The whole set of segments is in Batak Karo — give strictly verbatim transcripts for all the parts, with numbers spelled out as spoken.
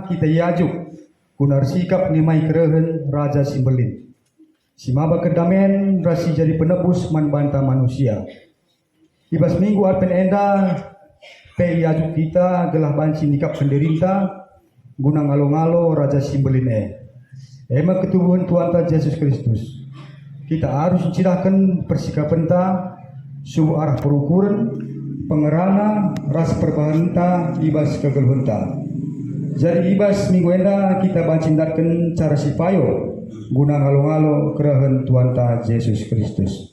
kita iajuk guna ersikap nimai kerehen Raja si Mbelin, si maba kedamen ras si jadi penebus man banta manusia. I bas minggu Advent enda pe iajuk kita gelah banci nikapken dirinta guna ngalo-ngalo Raja si Mbelin e, e me ketubuhen Tuanta Jesus Kristus. Kita arus ncidahken persikapenta subuk arah perukuren, pengerana, ras perbahanenta i bas kegeluhenta. Jadi i bas minggu enda kita banci ndatken cara si payo guna ngalo-ngalo kerehen Tuanta Jesus Kristus.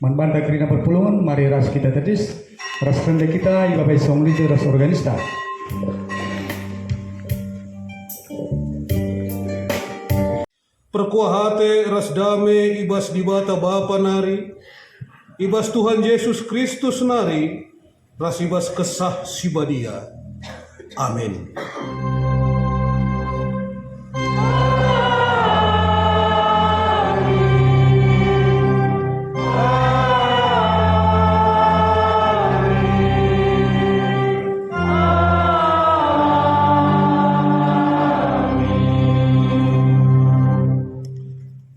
Man banta kerina perpulungen, mari ras kita tedis, ras rende kita ibabai song lijo ras organista. Perkuah ate ras dame i bas Dibata Bapa nari, i bas Tuhan Jesus Kristus nari, ras i bas Kesah Si Badia. Amin.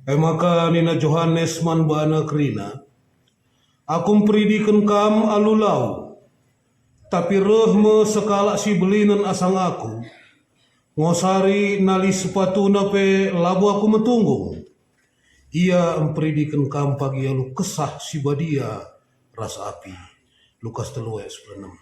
E maka nina Johanes man bana kerina, "Aku mperidiken kam alu lau, tapi reh me sekalak si belinen asang aku, ngosari nali sepatuna pe labo aku metunggung. Ia mperidiken kam pagi alu Kesah Si Badia ras api." Lukas telu ayat sepuluh enem.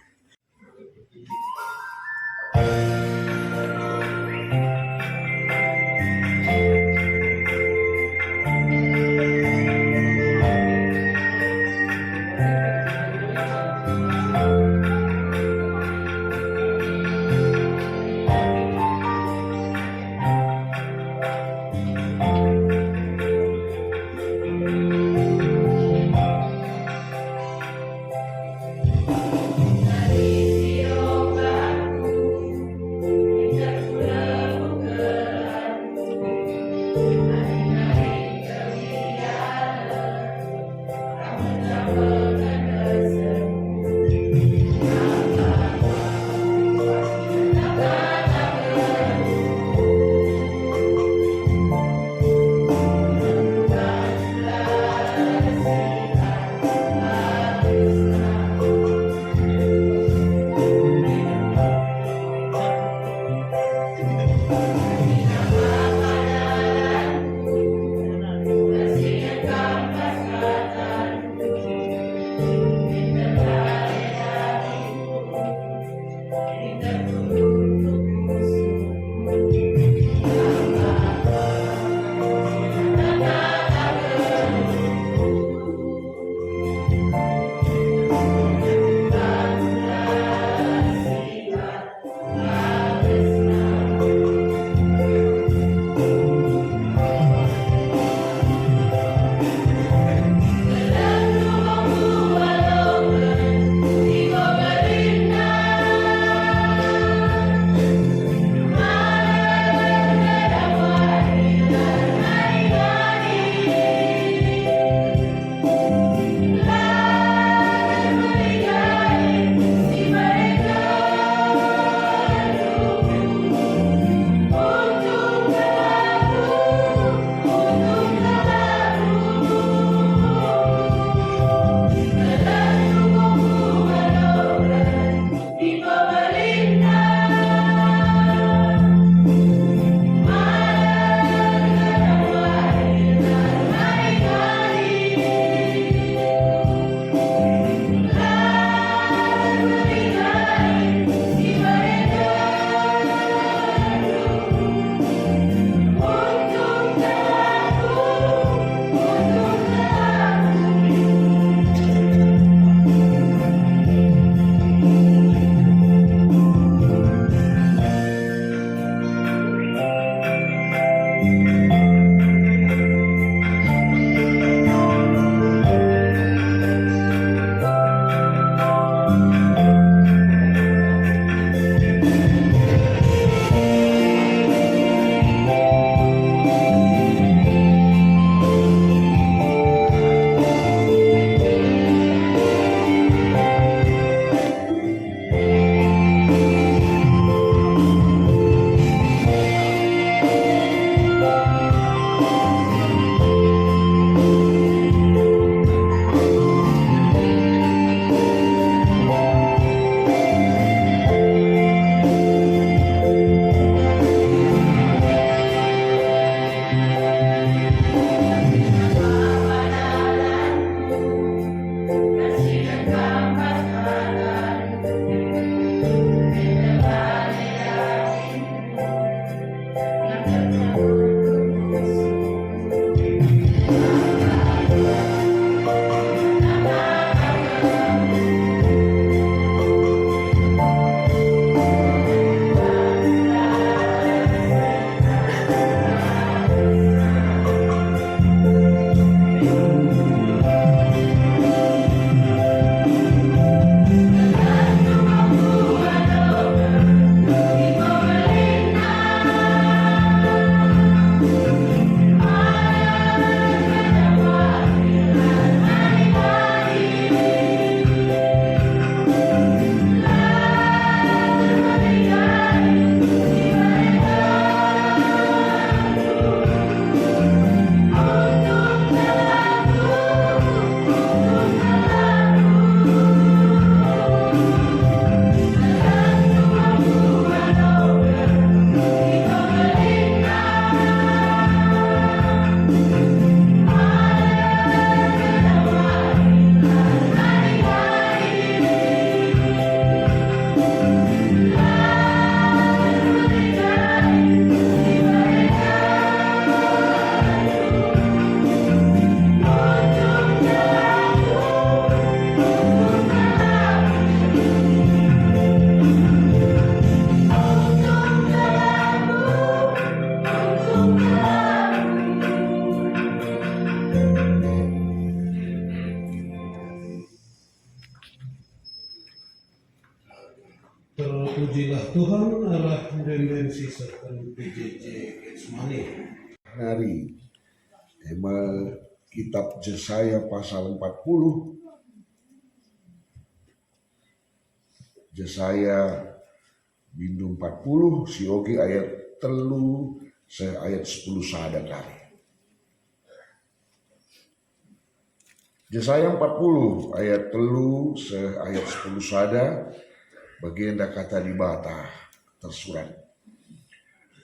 Referensi serta P J J Getsemani. Nari, tema kitab Jesaya pasal empat puluh. Jesaya bindu empat puluh, sioge ayat telu seh ayat sepuluh sada kari. Jesaya empat puluh ayat telu seh ayat sepuluh sada, bagenda kata Dibata tersurat.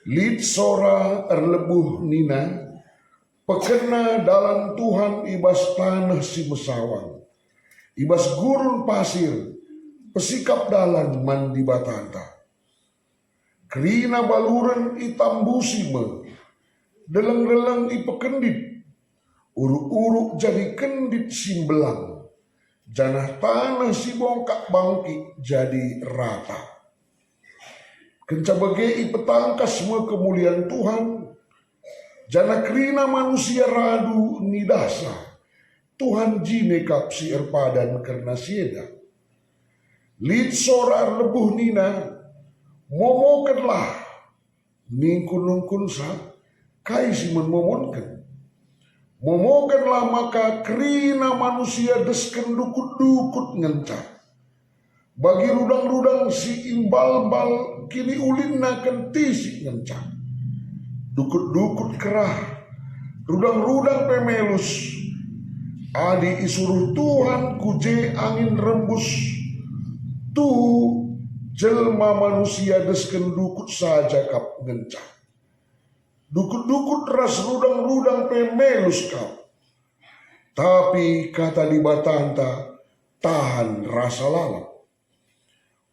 Lit sora erlebuh nina, "Pekena dalan Tuhan i bas taneh si mesawang, i bas gurun pasir, pesikap dalan man Dibatanta." Kerina baluren itambusi me, deleng-deleng ipekendit, uruk-uruk jadi kendit si mbelang, janah taneh si bongkak bangkik jadi rata. Kenca bage ipetangkas me kemulian Tuhan, janah kerina manusia radu nidahsa, "Tuhan jine kap si erpadan kerna si enda." Lit sora erlebuh nina, "Momokenlah!" Ningkun-nungkunsa, "Kai si man momonken?" Momokenlah maka kerina manusia desken dukut-dukut ngenca. Bagi rudang-rudang si imbalmbal kiniulinna kentisik ngenca. Dukut-dukut kerah, rudang-rudang pe melus. Adi isuruh Tuhan ku je angin rembus, tuhu jelma manusia desken dukut saja kap ngenca. Dukut-dukut ras rudang-rudang pe melus kap. Tapi kata Dibatanta tahan rasa lalap.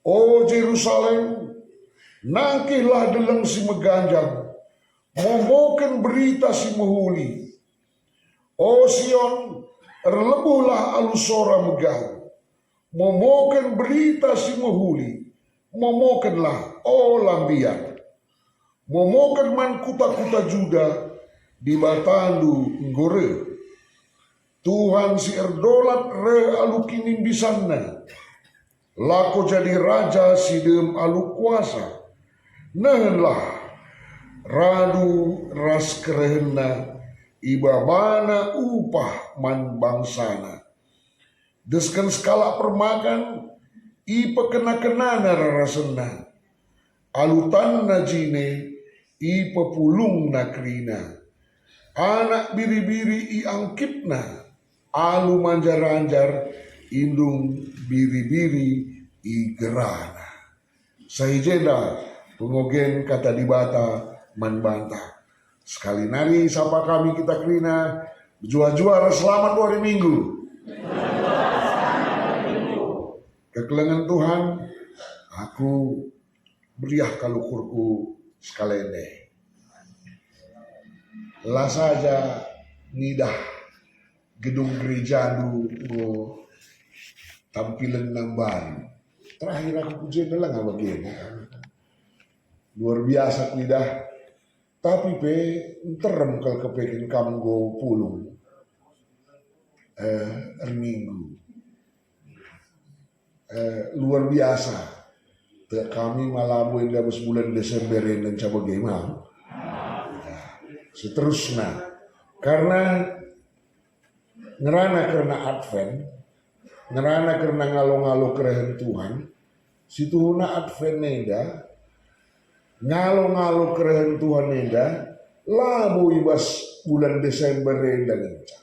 O Jerusalem, nangkihlah deleng si meganjang, momoken berita si mehuli. O Sion, erlebuhlah alu sora megang, momoken berita si mehuli, momokenlah, o la mbiar. Momoken man kuta-kuta Juda, Dibatandu enggo reh. Tuhan si erdolat reh alu kinimbisanNa, lako jadi raja si dem alu kuasa. Nehenlah, radu ras kerehenNa ibabana upah man bangsaNa. Desken sekalak permakan ipekena-kenana rarasenna. Alu tanna jine ipepulungna kerina. Anak biri-biri iangkipna. Alu manjar-anjar indung biri-biri igerana. Seh i jenda pengogen kata Dibata man banta. Sekali nari sapa kami kita kerina, mejuah-juah ras selamat wari Minggu. Kekelengen Tuhan, aku meriah kal ukurku sekalende. La saja ngidah gedung gerejandu enggo tampilenna mbaru. Terakhir aku ku jenda langa bagenda. Luar biasa kuidah. Tapi pe nterem kal kepeken kam enggo pulung, eh, erninggu. Eh, luar biasa. Tek kami malabo enda bas bulan Desember enda nca bage mam. Ya, seterusna. Karena ngerana kerna Advent, ngerana kerna ngalo-ngalo kerehen Tuhan, situhuna Advent enda, ngalo-ngalo kerehen Tuhan enda, labo i bas bulan Desember enda ngenca.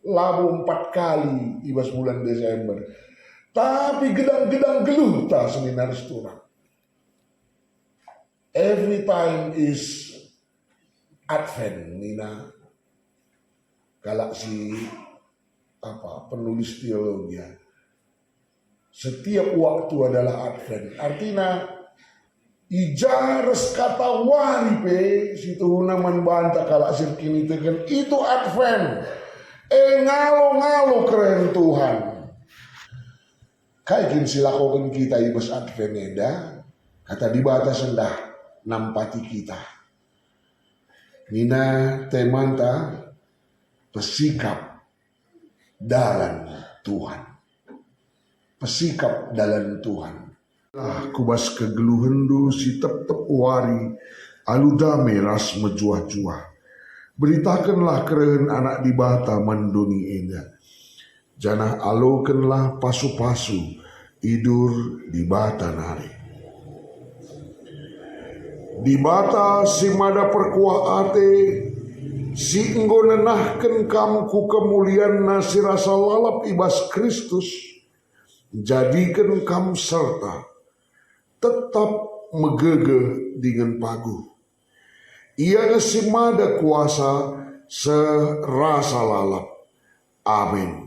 Labo empat kali i bas bulan Desember. Tapi gedang-gedang geluhta senina ras turang. Every time is Advent, nina kalak si, apa, penulis teologi. Setiap waktu adalah Advent. Artina, i ja ras kata wari pe, situhuna man banta kalak si erkiniteken, itu Advent. E ngalo-ngalo kerehen Tuhan. Kai kin si lakoken kita i bas Advent enda? Kata Dibata sendah nampati kita. Nina temanta, pesikap dalan Tuhan. Pesikap dalan Tuhan. Lah ku bas kegeluhenndu si tep-tep wari alu dame ras mejuah-juah. Beritakenlah kerehen Anak Dibata man doni enda, janah alokenlah pasu-pasu idur Dibata nari. Dibata si mada perkuah ate, si enggo nenahken kam ku kemulianNa si rasa lalap i bas Kristus, njadiken kam serta tetap megegeh dingen paguh. Ia nge si mada kuasa seh rasa lalap. Amin.